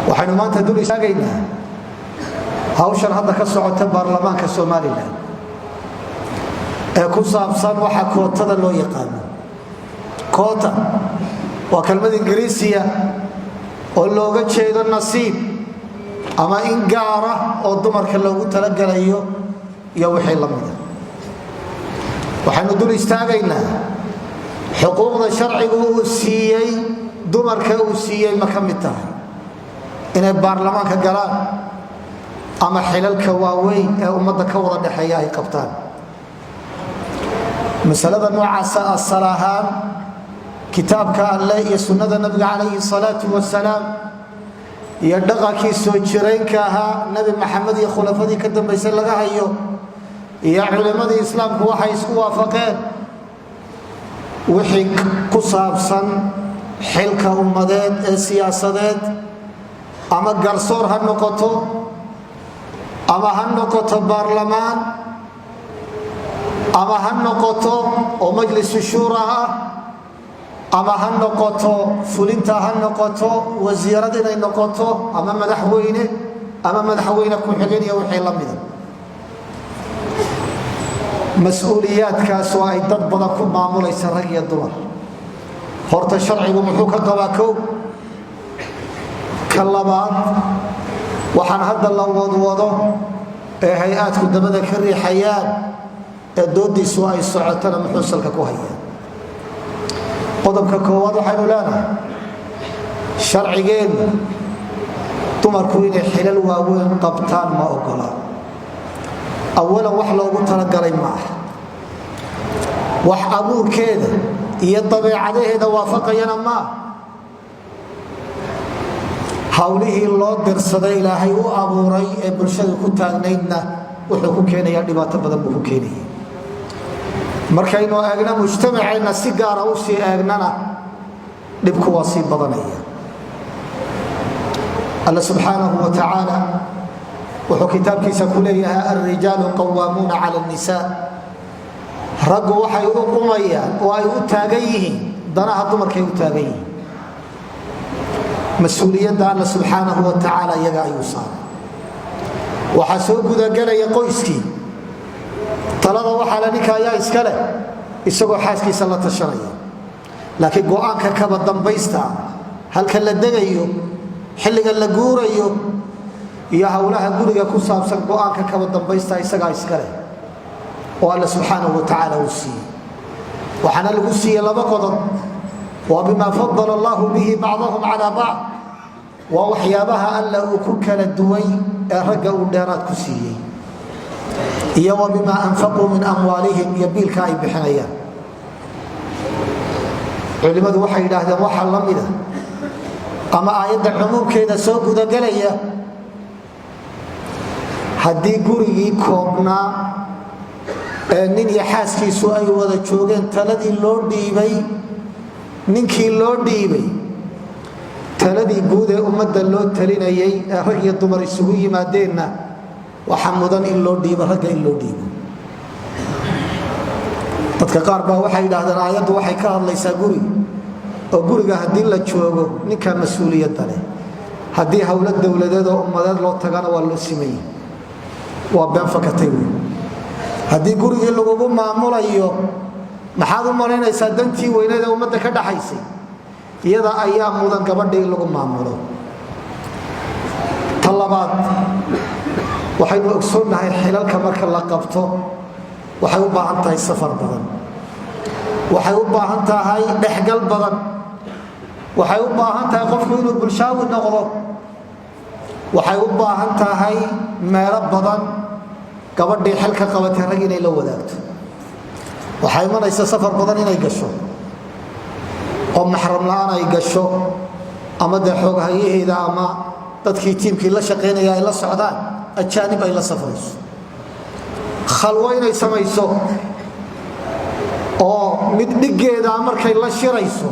Waxaynu maanta dul istaagaynaa hawshan hadda ka socota baarlamaanka Somaliland ee ku saabsan waxa kootada loo yaqaano. Quota waa kelmad Ingiriisiya oo looga jeedo nasiib ama in gaara oo dumarka loogu talagelayo iyo wixii la mida. Waxaynu dul istaagaynaa xuquuqda sharcigu uu siiyey dumarka, uu siiyey ma ka mid tahay inay baarlamaanka galaan ama xilalka waaweyn ee ummadda ka wada dhexeeya ay qabtaan? Masalada noocaasa asal ahaan kitaabka Alleh iyo sunnada Nabiga calayhi salaatu wasalaam iyo dhaqankii soo jiraynka ahaa Nebi Maxamed iyo khulafadii ka dambaysay laga hayo iyo culimmadii Islaamku waxay isku waafaqeen wixii ku saabsan xilka ummadeed ee siyaasadeed, ama garsoor ha noqoto ama ha noqoto baarlamaan ama ha noqoto oo majlisu shuura ah ama ha noqoto fulinta, ha noqoto wasiirad inay noqoto ama madaxweyne ama madaxweyne ku-xigeen iyo wixii la mida, mas-uuliyaadkaas oo ay dad badan ku maamulaysa, rag iyo dumar, horta sharcigu muxuu ka qabaa? Kow ka labaad, waxaan hadda la wadwado ee hay-aadku dabada ka riixayaan ee doodiisu ay socotana muxuu salka ku hayaa? Qodobka koowaad, waxaynu leenahay sharcigeennu dumarku inay xilal waaweyn qabtaan ma ogola. Awalan, wax loogu talagalay ma aha, wax abuurkeeda iyo dabeecadaheeda waafaqayana maaha. Hawlihii loo dirsaday, Ilaahay u abuuray ee bulshada ku taagnaydna wuxuu ku keenaya dhibaato badan buu ku keenaya. Markaynu eegna mujtamaceenna si gaara usii eegnana, dhibku waa sii badanaya. Alla subxaanahu wa tacaala wuxuu kitaabkiisa ku leeyahay: "Alrijaalu qawaamuuna cala nnisaa." Raggu waxay u qumayaan oo ay u taagan yihiin danaha dumarkay u taagan yihiin. Mas-uuliyadda Alla subxaanahu wa tacaala iyaga ayuu saaray. Waxaa soo gudagelaya qoyskii. Talada waxaa le ninka ayaa iska leh, isagoo xaaskiisa la tashanaya, laakiin go-aanka kaba dambaysta, halka la degayo, xilliga la guurayo iyo howlaha guriga ku saabsan, go-aanka kaba dambaysta isagaa iska leh oo Alla subxaanahu wa tacaala uu siiyey. Waxaana lagu siiyey laba qodob: waa bima fadala allahu bihi bacdahum calaa bacd, waa waxyaabaha Alla uu ku kala duway ee ragga uu dheeraad ku siiyey, iyo wa bimaa anfaquu min amwaalihim, iyo biilka ay bixinayaan. Culimmadu waxay yidhaahdeen waxaa la mida ama aayadda cumuumkeeda soo gudagelaya haddii gurigii koobnaa ee nin iyo xaaskiisu ay wada joogeen taladii loo dhiibay ninkii loo dhiibay, taladii guud ee ummadda loo talinayay ee rag iyo dumar isugu yimaadeenna waxaa mudan in loo dhiibo ragga, in loo dhiibo. Dadka qaar baa waxay yidhaahdeen aayaddu waxay ka hadlaysaa guri, oo guriga haddii la joogo ninkaa mas-uuliyadda leh, haddii howlo dowladeed oo ummadeed loo tagana waa loo simaya. Waa been fakatay wey. Haddii gurigii lagugu maamulayo, maxaad u malaynaysaa dantii weyneed ee ummadda ka dhaxaysay? Iyada ayaa mudan gabadha in lagu maamulo. Ta labaad, waxaynu ogsoonnahay xilalka marka la qabto waxay u baahan tahay safar badan, waxay u baahan tahay dhexgal badan, waxay u baahan tahay qofku inuu bulshaawi noqdo, waxay u baahan tahay meelo badan gabadhii xilka qabatay rag inay la wadaagto. Waxaa imanaysa safar badan inay gasho oo maxram la'aan ay gasho, ama dee xooghayaheeda ama dadkii tiimkii la shaqaynaya ay la socdaan, ajaanib ay la safrayso, khalwo inay samayso oo mid dhiggeeda markay la shirayso.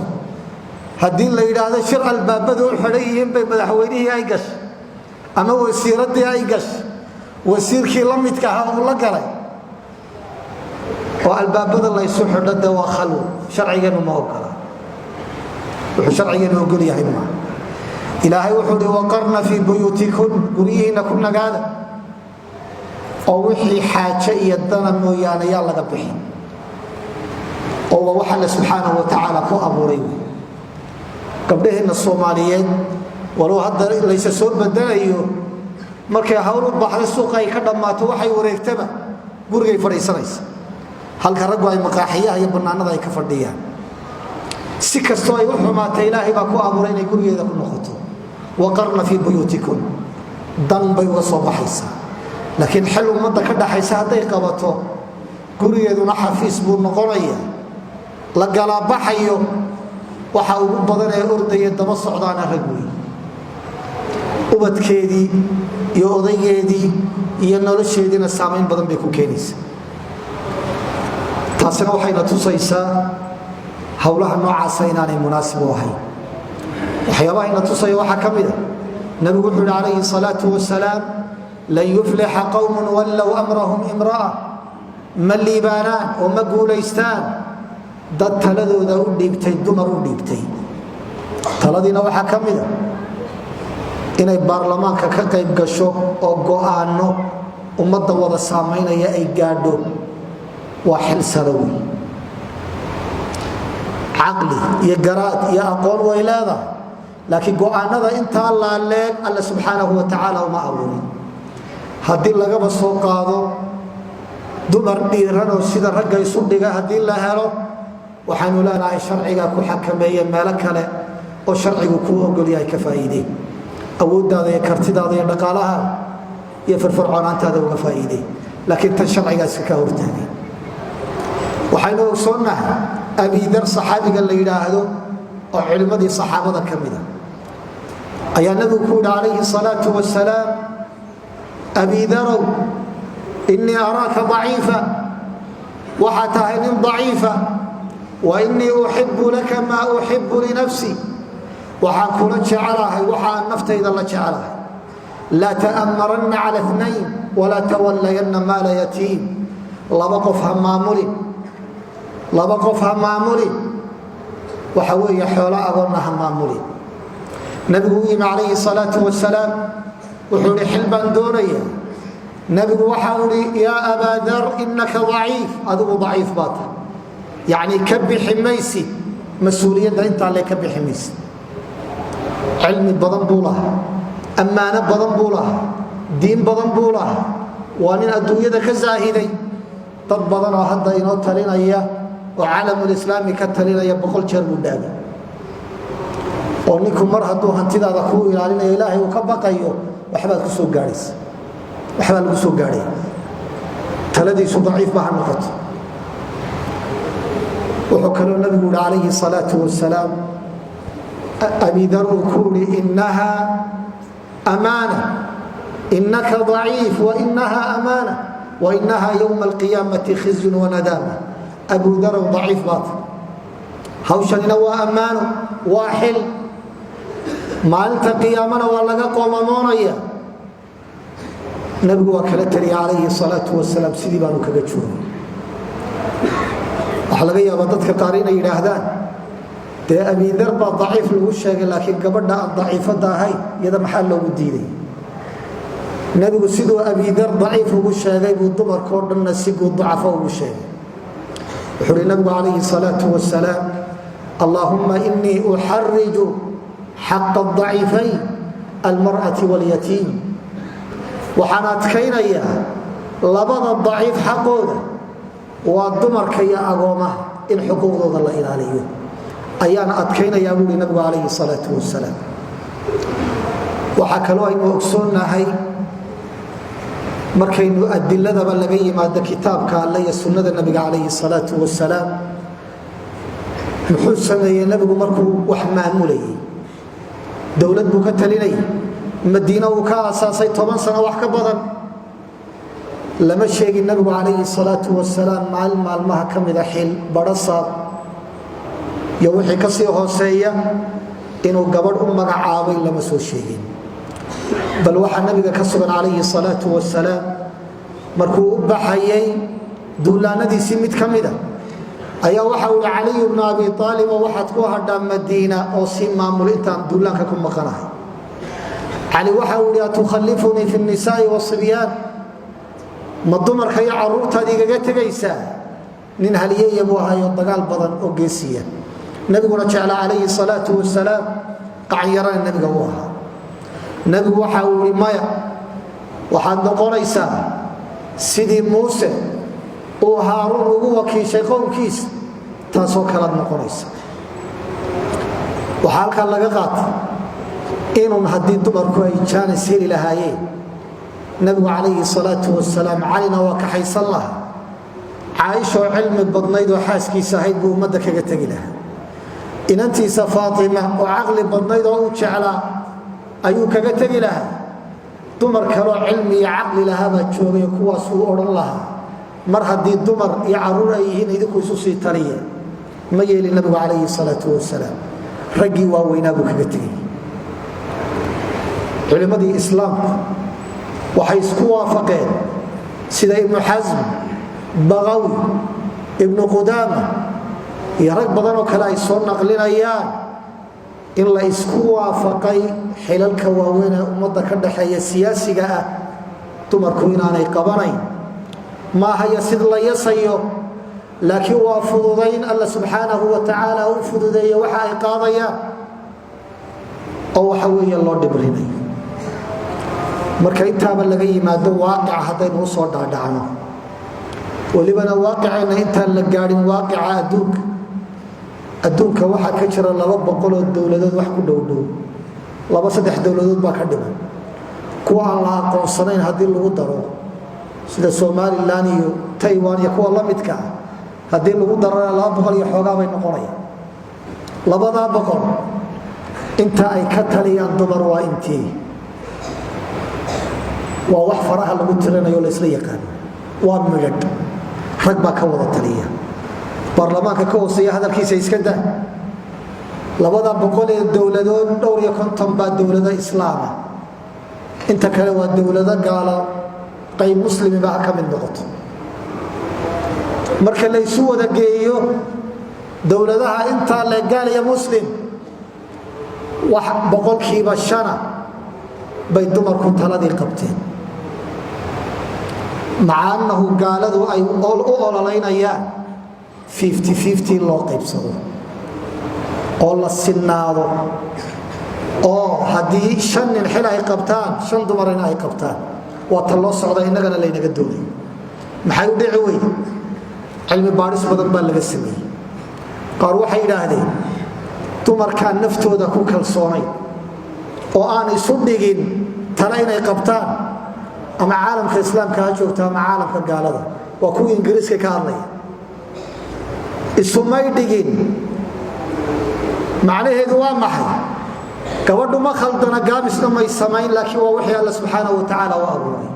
Haddii la yidhaahdo shir albaabadu u xidhan yihiin bay madaxweynihii ay gashay ama wasiiraddii ay gashay, wasiirkii la midka ahaa uu la galay oo albaabada laysu xidho, de waa khalwo. Sharcigeennu ma ogola. Wuxuu sharcigeenu ogol yahay maaha. Ilaahay wuxuu hi waqarna fii buyuutikun, guryihiinna ku nagaada oo wixii xaaje iyo dana mooyaane yaa laga bixin, oo waa wax Alle subxaanahu wa tacaala ku abuuray. Wey gabdhaheenna Soomaaliyeed, walow hadda layse soo bedelayo, markay hawl u baxda, suuqa ay ka dhammaato, waxay wareegtaba gurigay fadhiisanaysa, halka raggu ay maqaaxiyaha iyo bannaanada ay ka fadhiyaan. Si kastoo ay u xumaatay, Ilaahay baa ku abuuray inay gurigeeda ku noqoto. Waqarna fii buyuutikun, dan bay uga soo baxaysaa, laakiin xil ummadda ka dhaxaysa hadday qabato, gurigeeduna xafiis buu noqonaya la galaabaxayo. Waxa ugu badan ee ordaya daba socdaana rag wey. Ubadkeedii iyo odaygeedii iyo nolosheediina saamayn badan bay ku keenaysaa. Taasina waxayna tusaysaa howlaha noocaasa inaanay munaasib u ahayn. Waxyaabaha ina tusaya waxaa ka mida, nabigu wuxuu yihi calayhi salaau wasalaam: "Lan yuflixa qowmun wallow amrahum imra'a." Ma liibaanaan oo ma guulaystaan dad taladooda u dhiibtay dumar u dhiibtay. Taladiina waxaa ka mida inay baarlamaanka ka qayb gasho oo go'aano ummadda wada saamaynaya ay gaadho. Waa xil sare wey. Caqli iyo garaad iyo aqoon way leedahay, laakiin go'aanada intaa laaleeg Alle subxaanahu wa tacaala uma abuurin. Haddii lagaba soo qaado dumar dhiiranoo sida ragga isu dhiga haddii la helo, waxaynu leenahay sharciga ku xakameeye, meelo kale oo sharcigu kuu ogolyahay ka faa'iidee, awooddaada iyo kartidaada iyo dhaqaalaha iyo firfircoonaantaada uga faa'iidee, laakiin tan sharcigaasi ka hortaagay. Waxaynu ogsoonnahay Abidar, saxaabiga la yidhaahdo oo culimmadii saxaabada ka mida, ayaa nabigu ku yihi calayhi salaau wasalaam: "Abidarow, innii araaka daciifa, waxaa tahay nin daciifa, wa innii uxibu laka maa uxibu linafsi, waxaan kula jecelahay waxaan naftayda la jecelahay. Laa ta'amaranna cala nayn walaa tawallayanna maala yatiim." Laba qof ha maamulin, laba qof ha maamulin, waxa weeye xoolo agoonna ha maamulin. Nabigu u yimi calayhi salaau wasalaam, wuxuu ihi: "Xil baan doonaya." Nabigu waxa uhi: "Yaa abaa dar, inaka daciif, adigu daciif baa tahay, yacni ka bixi maysid mas-uuliyadda intaa le, ka bixi maysid." Cilmi badan buu lahaa, ammaano badan buu lahaa, diin badan buu lahaa, waa nin adduunyada ka saahiday. Dad badan oo hadda inoo talinaya oo caalamulislaami ka talinaya 100 jeer buu dhaagay. Oo ninku mar hadduu hantidaada kuu ilaalinayo, Ilaahay uu ka baqayo, waxbaad ku soo gaahaysa, waxbaa lagu soo gaadhaya, taladiisu daciif ba ha noqoto. Wuxuu kaloo nabigu yihi calayhi salaau wasalaam, Abidar uu ku uri: "Inaha amaana, inaka daciif wainaha amaana, wainaha yowma alqiyaamati khizyun wanadaama." Abu darow, daciif baata, hawshanina waa ammaano, waa xil, maalinta qiyaamana waa laga qoomamoonaya. Nabigu waa kala taliya calayhi salaau wasalaam, sidii baanu kaga joogay. Waxaa laga yaabaa dadka qaar inay yidhaahdaan: "Dee Abidar baa daciif lagu sheegay, laakiin gabadha aan daciifadda ahayn iyada maxaa loogu diiday?" Nebigu siduu Abidar daciif ugu sheegay buu dumarkao dhanna si guud dacafo ugu sheegay. Wuxuu uhi nabigu calayhi salaau wasalaam: "Allaahumma inii uxariju xaqa adaciifayn, almar'ati walyatiim." Waxaan adkaynayaa labada daciif xaqooda, waa dumarka iyo agoomaha, in xuquuqdooda la ilaaliyo ayaan adkaynayaa, buui nabigu calayhi salaau wasalaam. Waxaa kaloo aynu ogsoonnahay, markaynu adiladaba laga yimaado, kitaabka Alle iyo sunnada nabiga calayhi salaau wasalaam, muxuu sameeyey nabigu markuu wax maamulayay? Dowlad buu ka talinayay, Madiina uu ka aasaasay 10 sano wax ka badan. Lama sheegin nabigu calayhi salaau wasalaam maalin maalmaha ka mida xil badhasaab iyo wixii kasii hooseeya inuu gabadh u magacaabay, lama soo sheegin. Bal waxaa nabiga ka sugan calayhi salaau wasalaam, markuu u baxayay duulaanadiisii mid ka mida ayaa waxa ui Caliy bnu Abi Aalib oo waxaad ku hadhaa Madiina oo si maamul intaan duulaanka ku maqanahay. Cali waxa uu ihi, "Atukhallifunii fi nisaai wasibyaan? Ma dumarka iyo caruurtaad igaga tegaysaa?" Nin halyeeya buu ahayo, dagaal badan oo geesiya, nabiguna jecla calayhi salaau wasalaam, qacanyarana nabiga uu ahaa. Nabigu waxa uu ihi, "Maya, waxaad noqonaysaa sidii Muuse uu Haaruun ugu wakiishay qowmkiisa, taasoo kalead noqonaysa." Waxaa halkaa laga qaatay inun haddii dumarku ay jaanis heli lahaayeen, nabigu calayhi salaau wasalaam Calina waa kaxaysan lahaa, Caaishoo cilmi badnayd oo xaaskiisa ahayd buu ummadda kaga tegi lahaa, inantiisa Faatima oo caqli badnayd oo u jeclaa ayuu kaga tegi lahaa. Dumar kaloo cilmi iyo caqli lahaabaa joogay, kuwaas uu odhan lahaa, "Mar haddii dumar iyo caruur ay yihiin, idinku isu sii taliya." Ma yeelin nabigu calayhi salaau wasalaam, raggii waaweynaa buu kaga tegay. Culimmadii islaamku waxay isku waafaqeen, sida Ibnu Xasm, Baqawi, Ibnu Qudaama iyo rag badan oo kale ay soo naqlinayaan, in la isku waafaqay xilalka waaweyn ee ummadda ka dhaxeeya siyaasiga ah dumarku inaanay qabanayn. Maahaya sid la yasayo, laakiin waa fududayn Alla subxaanahu wa tacaala u fududeeye waxa ay qaadayaan, oo waxa weeye loo dhibrinayo. Marka intaaba laga yimaado, waaqica haddaynu usoo dhaadhacno, welibana waaqiceenna intaan la gaadhin, waaqica adduunka, adduunka waxaa ka jira 200 oo dowladood wax ku dhowdhow, laba saddex dowladood baa ka dhiman. Kuwa aan la aqoonsanayn haddii lagu daro, sida Somalilan iyo Taiwan iyo kuwa la midka ah haddii lagu darana, 200 iyo xoogaa bay noqonayaan. 200 inta ay ka taliyaan dumar waa intii? Waa wax faraha lagu tirinayo, laysla yaqaano, waa midhadh. Rag baa ka wada taliya. Baarlamaanka ka hooseeya hadalkiisa iska daa. 200 ee dowladood, dhowr iyo konton baa dowlado islaama, inta kale waa dowlado gaalo, qayb muslimiba ha ka mid noqoto. Marka laysu wada geeyo dowladaha intaa le, gaal iyo muslim, wax 5% bay dumarku taladii qabteen, maca annahu gaaladu ay u ololaynayaan loo qaybsado oo la sinnaado, oo haddii shan nin xil ay qabtaan, shan dumarina ay qabtaan. Waa ta loo socda, innagana laynaga doonay. Maxay u dhici weyde? Cilmi baadhis badan baa laga sameeyey. Qaar waxay yidhaahdeen dumarkaan naftooda ku kalsoonay oo aan isu dhigin tale inay qabtaan, ama caalamka islaamka ha joogta ama caalamka gaalada, waa kuwii Ingiriiska ka hadlaya, isumay dhigin. Macnaheedu waa maxay? Gabadhu ma khaldana, gaabisna may samayn, laakiin waa wixii Alla subxaana wa tacaala u abuuray,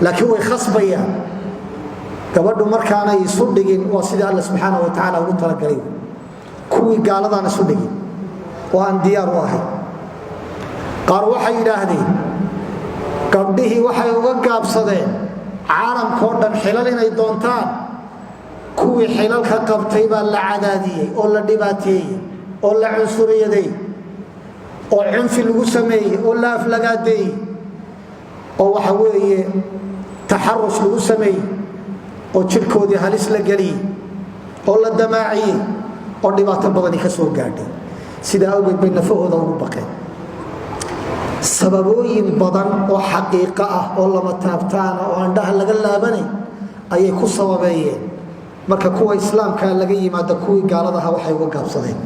laakiin way khasbayaan. Gabadhu markaanay isu dhigin, waa sidii Alla subxaana wa tacaala ugu talagalay. Kuwii gaaladaan isu dhigin oo aan diyaar u ahayn. Qaar waxay yidhaahdeen gabdhihii waxay uga gaabsadeen caalamkao dhan xilal inay doontaan, kuwii xilalka qabtay baa la cadaadiyey oo la dhibaateeyey oo la cunsuriyaday oo cunfi lagu sameeyey oo la aflagaadeeyey oo waxa weeye taxarush lagu sameeyey oo jidhkoodii halis la geliyey oo la damaaciyey oo dhibaato badani ka soo gaadhay. Sidaa awgeed bay nafahooda ugu baqeen. Sababooyin badan oo xaqiiqo ah oo lama taabtaana oo andhaha laga laabanay ayay ku sababeeyeen. Marka kuwa islaamka laga yimaado, kuwii gaaladaha waxay uga gaabsadeen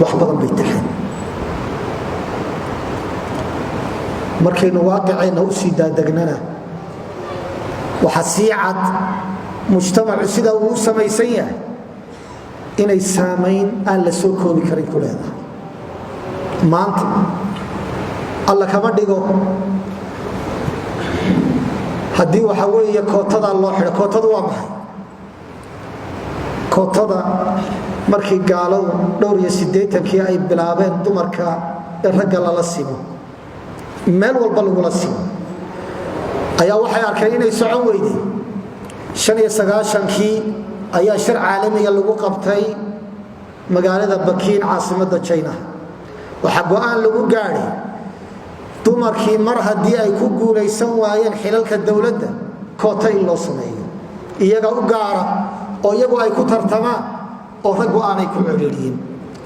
wax badan bay taxeen. Markaynu waaqiceenna usii daadegnana, waxaa sii cad mujtamacu sida uu u samaysan yahay inay saamayn aan la soo koobi karin ku leedahay. Maanta Alla kama dhigo, haddii waxa weeye kootadaa loo xidho. Kootadu waa maxay? Kootada markii gaaladu dhowr iyo siddeetankii ay bilaabeen dumarka ee ragga lala simo, meel walba lagula simo, ayaa waxay arkeen inay socon weydeen. 95-kii ayaa shir caalamiga lagu qabtay magaalada Bakiin, caasimadda Jinaha. Waxaa go'aan lagu gaadhay Dumarkii mar haddii ay ku guulaysan waayeen xilalka dowladda, koota in loo sameeyo iyaga u gaara oo iyagu ay ku tartamaan oo raggu aanay ku celiiriyin.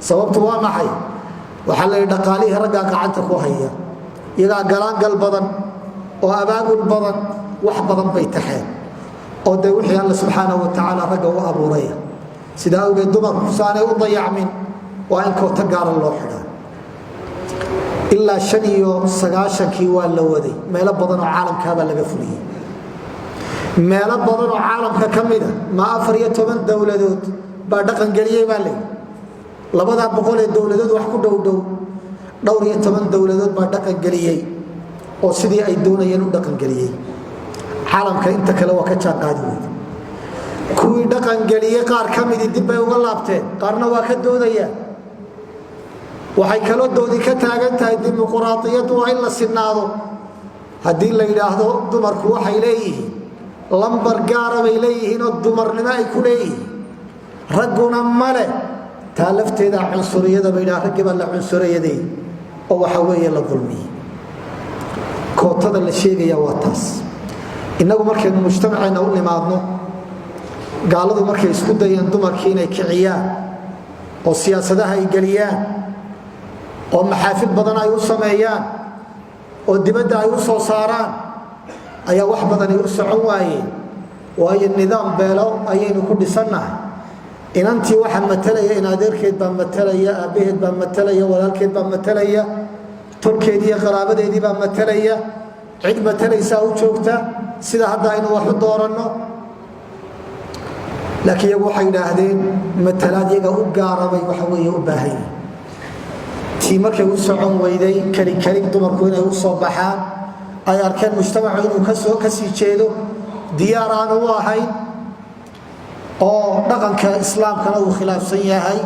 Sababtu waa maxay? Waxaa la yidhi dhaqaalihii raggaa gacanta ku haya, iyagaa galaangal badan oo abaabul badan, wax badan bay taxeen oo dee wixii Alla subxaanahu wa tacaala ragga u abuuraya. Sidaa awgeed dumarku saanay u dayacmin waa in koota gaara loo xidhaa. Ilaa 95-kii waa la waday, meelo badan oo caalamkaabaa laga fuliyey, meelo badan oo caalamka ka mida. Ma 14 dowladood baa dhaqangeliyey baa layidhi. 200 ee dowladood wax ku dhowdhow, dhowr iyo toban dowladood baa dhaqangeliyey oo sidii ay doonayeen u dhaqangeliyey. Caalamka inta kale waa ka jaanqaadi weyde. Kuwii dhaqangeliyey qaar ka midii dib bay uga laabteen, qaarna waa ka doodayaan. Waxay kaloo doodi ka taagan tahay dimuquraadiyaddu waa in la sinaado. Haddii la yidhaahdo dumarku waxay leeyihiin lambar gaara bay leeyihiin oo dumarnimo ay ku leeyihiin, ragguna male, taa lafteeda cunsuriyada bay yidhaha, raggii baa la cunsuriyaday oo waxa weeye la dulmiyey. Kootada la sheegaya waa taas. Innagu markaynu mujtamaceenna u nimaadno, gaaladu markay isku dayeen dumarkii inay kiciyaan oo siyaasadaha ay geliyaan oo maxaafil badan ay u sameeyaan oo dibadda ay u soo saaraan, ayaa wax badani u socon waayeen, waayo nidaam beelo ayaynu ku dhisannahay. Inantii waxaa matalaya in adeerkeed baa matalaya, aabbaheed baa matalaya, walaalkeed baa matalaya, tolkeedii iyo qaraabadeedii baa matalaya. Cid matalaysaa u joogta sida hadda aynu wax u dooranno. Laakiin iyagu waxay yidhaahdeen matalaad iyaga u gaarabay waxa weeye u baahan yihin. Tii markay u socon weyday keli keli dumarku inay u soo baxaan, ay arkeen mujtamacu inuu kasoo kasii jeedo, diyaar aanu u ahayn oo dhaqanka islaamkana uu khilaafsan yahay,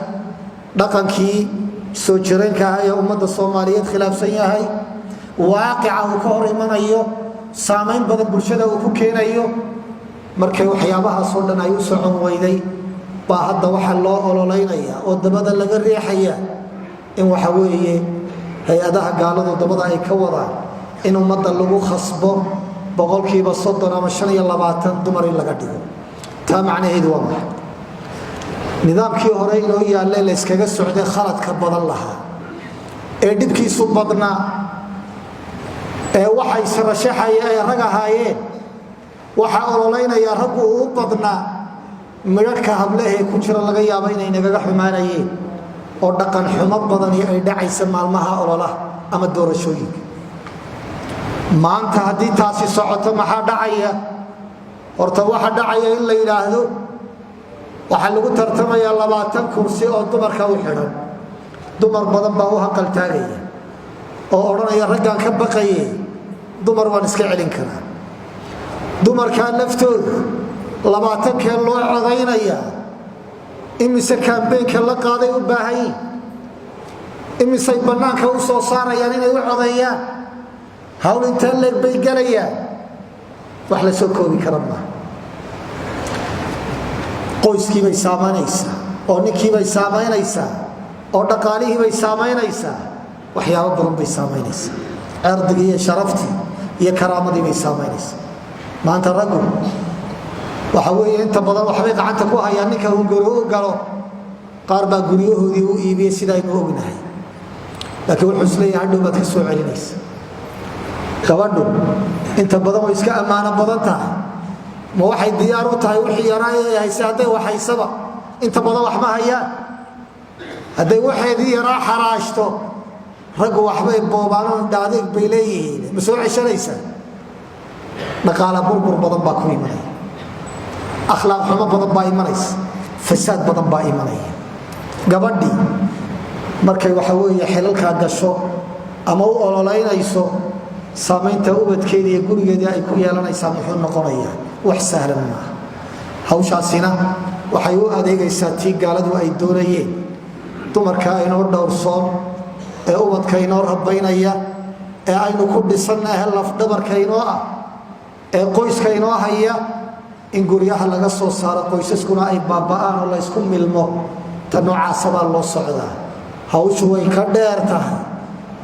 dhaqankii soo jireenka ah ee ummadda Soomaaliyeed khilaafsan yahay, waaqica uu ka hor imanayo, saamayn badan bulshada uu ku keenayo, markay waxyaabahaasoo dhan ay u socon weyday baa hadda waxaa loo ololeynaya oo dabada laga riixaya in waxa weeye hay-adaha gaaladu dabada ay ka wadaan in ummadda lagu khasbo 30% ama 25 dumar in laga dhigo. Taa macnaheedu waa maxay? Nidaamkii hore inoo yaallay la yskaga socday, khaladka badan lahaa ee dhibkiisu badnaa ee waxay israshaxaya ay rag ahaayeen, waxaa ololeynaya raggu uu u badnaa, midharhka hablehee ku jira laga yaabo inay nagaga xumaanayeen oo dhaqan xumo badani ay dhacaysa maalmaha ololaha ama doorashooyinka. Maanta haddii taasi socoto, maxaa dhacaya? Horta waxa dhacaya in la yidhaahdo waxaa lagu tartamayaa 20 kursi oo dumarka u xidhan. Dumar badan baa u hanqaltaagaya oo odhanaya raggaan ka baqaye, dumar waan iska celin karaa. Dumarkaa laftooda 20-kee loo codaynayaa, imise campaign-ka la qaaday u baahanyiin? Imisay bannaanka u soo saarayaan inay u codeeyaan? Hawl intee leeg bay gelayaan? Wax la soo koobi kara maaha. Qoyskiibay saamaynaysaa oo ninkiibay saamaynaysaa oo dhaqaalihiibay saamaynaysaa, waxyaabo badan bay saamaynaysaa, cirdigii iyo sharaftii iyo karaamadii bay saamaynaysaa. Maanta raggu waxa weeye inta badan waxbay gacanta ku hayaan. Ninka hunguro u galo, qaar baa guryahoodii u iibiyey sidaynu ognahay, laakiin wuxuu isleeyahay hadhow baad ka soo celinaysa. Gabadhu inta badan way iska ammaano badan tahay. Ma waxay diyaar u tahay wixii yaraa ee hayse? Hadday waxhaysaba, inta badan wax ma hayaan. Hadday waxeedii yaraa xaraashto, raggu waxbay boobaanoo dhaadeeg bay leeyihiin, ma soo ceshanaysaa? Dhaqaala burbur badan baa ku imanaya, akhlaaq xumo badan baa imanaysa, fasaad badan baa imanaya. Gabadhii markay waxa weeye xilalkaa gasho ama u ololeynayso, saamaynta ubadkeeda iyo gurigeedii ay ku yeelanaysaa muxuu noqonayaa? Wax sahlan maaha. Hawshaasina waxay u adeegaysaa tii gaaladu ay doonayeen: dumarka inoo dhowrsoon ee ubadka inoo rabaynaya ee aynu ku dhisannahe, lafdhabarka inoo ah ee qoyska inoo haya, in guryaha laga soo saaro, qoysaskuna ay baaba'aan oo laysku milmo. Ta noocaasabaa loo socdaa. Hawshu way ka dheer tahay.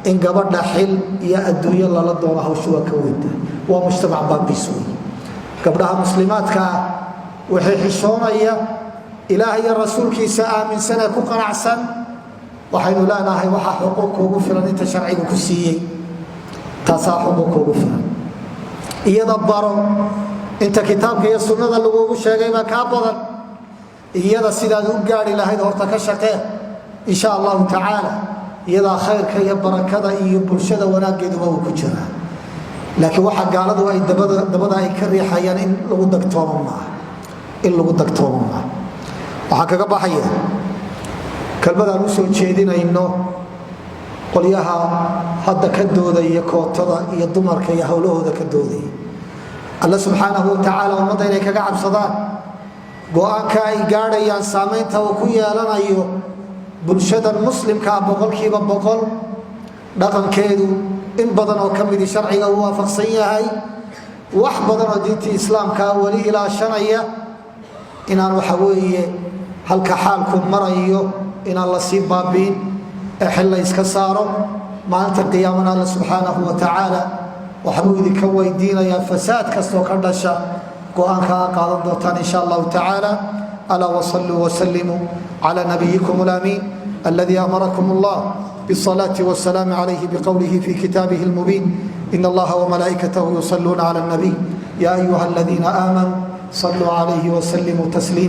In gabadha xil iyo adduunyo lala doono, hawshu waa ka weynta, waa mujtamac baabiis wey. Gabdhaha muslimaadka ah waxay xishoonaya, Ilaah iyo rasuulkiisa aaminsan ee ku qanacsan, waxaynu leenahay waxaa xuquuq kuugu filan inta sharcigu ku siiyey, taasaa xuquuq kuugu filan. Iyada baro, inta kitaabka iyo sunnada lagugu sheegay baa kaa badan. Iyada sidaad u gaari lahayd horta ka shaqee, insha Allahu tacaala. Iyadaa khayrka iyo barakada iyo bulshada wanaaggeeduba uu ku jiraa. Laakiin waxa gaaladu ay dabada ay ka riixayaan in lagu dagtoomo maaha, in lagu dagtoomo maaha. Waxaan kaga baxaya kelmadaan usoo jeedinayno qolyaha hadda ka doodaya kootada iyo dumarka iyo howlahooda ka doodaya. Alle subxaanahu watacaala ummadda inay kaga cabsadaan, go-aanka ay gaadhayaan saamaynta uu ku yeelanayo bulshadan muslimkaa 100%. Dhaqankeedu in badan oo ka midii sharciga uu waafaqsan yahay, wax badan oo diintii islaamkaa weli ilaashanaya, inaan waxa weeye halka xaalku marayo inaan la sii baabiin ee xil la yska saaro. Maalinta qiyaamana Alla subxaanahu wa tacaala waxbuu idinka weydiinayaa fasaad kastoo ka dhasha go-aanka a qaadan doontaan, insha Allahu tacaala. Alaa wasaluu wasalimuu cala nabiyikum alamiin aladi amarakum allah bالصلاة والسلام عليه بقوله في كتابه المبين: إن الله وملائكته يصلون على النبي يا أيها الذين آمنوا صلوا عليه وسلموا تسليما.